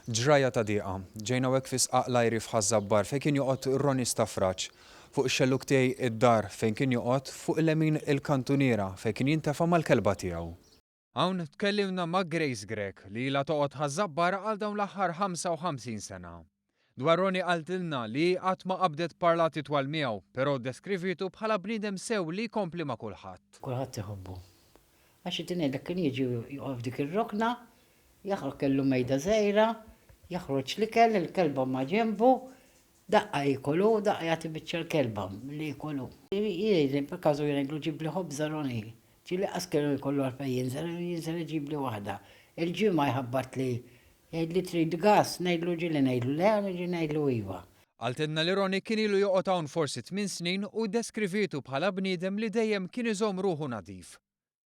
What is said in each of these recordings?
Ġrajja ta' dieqa. Ġejna hawnhekk fi Sqaq l-Ajri f'Ħaż-Żabbar fejn kien joqgħod Ronnie Stafrace. Fuq ix-xellug tiegħi id-dar fejn kien joqgħod, fuq il-lemin il-kantuniera fejn kien jintefa' mal-kelba tiegħu. Hawn tkellimna ma' Grace Grech li ilha toqgħod Ħaż-Żabbar għal dawn l-aħħar 55 sena. Dwar Ronnie qaltilna li hi qatt ma qabdet parlati twal miegħu però ddeskrivietu bħala bniedem sew li jkompli ma' kulħadd. Kulħadd iħobbu. Għax qed ngħidlek kien jiġi joqgħod f'dik ir-rokna, jaħroġ kellu mejda żgħira, jaħroġ l-ikel, il-kelba ma' ġenbu, daqqa jiekol hu, daqqa jagħti biċċa l-kelba milli jiekol hu. Jgħidli, per casu jien ngħidlu ġibli ħobża Ronnie, ġieli qas kellu jkollu għalfejn jinżel, jinżel iġibli waħda. Il-ġimgħa jħabbatli jgħidli trid gas, ngħidlu ġieli ngħidlu le, ġieli ngħidlu iva. Qaltilna li Ronnie kien ilu joqgħod hawn forsi tmien snin u ddeskrivietu bħala bniedem li dejjem kien iżomm ruħu nadif.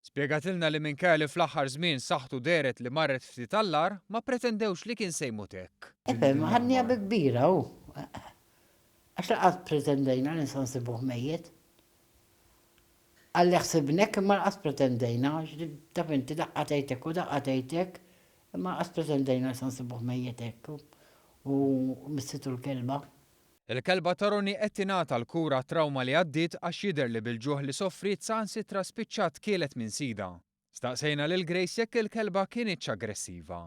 Spjegatilna li minkejja li fl-aħħar żmien saħħtu dehret li marret ftit għall-agħar, ma ppretendewx li kien se jmut hekk. Ifhem, ħadniha bi kbira hu. Għax lanqas ppretendejna li nistgħu nsibuh mejjet. Qalli ħsibni hekk imma lanqas pretendejna, għax taf inti daqqa tgħid hekk u daqqa tgħid hekk, imma lanqas pretendejna li se nsibuh mejjet hekk u missitu l-kelba. Il-kelba ta' Ronnie qed tingħata l-kura għat-trawma li għaddiet għax jidher li bil-ġuħ li soffriet saħansitra spiċċat kielet minn sidha. Staqsejna lil Grace jekk il-kelba kinitx aggressiva.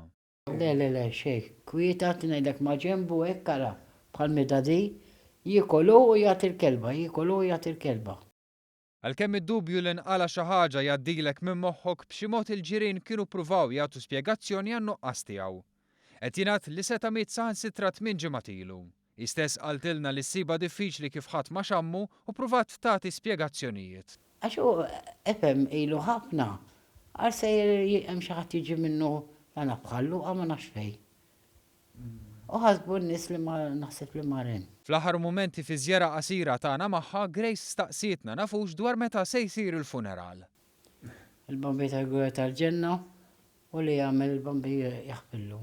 Le le le xejn, kwieta qed ngħidlek maġenbu hekk ara bħal midadi, jiekol hu u jagħti l-kelba, jiekol hu u jagħti l-kelba. Għalkemm id-dubju li nqala' xi ħaġa jgħaddilek minn moħħok, b'xi mod il-ġirien kienu ppruvaw jagħtu spjegazzjoni għan-nuqqas tiegħu. Qed jingħad li seta' miet saħansitra tmien ġimgħat ilu. Hi stess qaltilna li ssibha diffiċli kif ħadd ma xammu u ppruvat tagħti spjegazzjonijiet. Għax hu, ifhem, ilu ħafna, għal sejjer hemm xi ħadd jiġi minnu la naf bħal Luqa ma nafx fejn. U ħasbu n-nies li ma naħseb li mar hemm. Fl-aħħar mumenti fi żjara qasira tagħna magħha, Grace staqsietna nafux dwar meta se jsir il-funeral. Il-Bambin tal-Gwerra tal-Ġenna u li jagħmel il-Bambin jaħfirlu.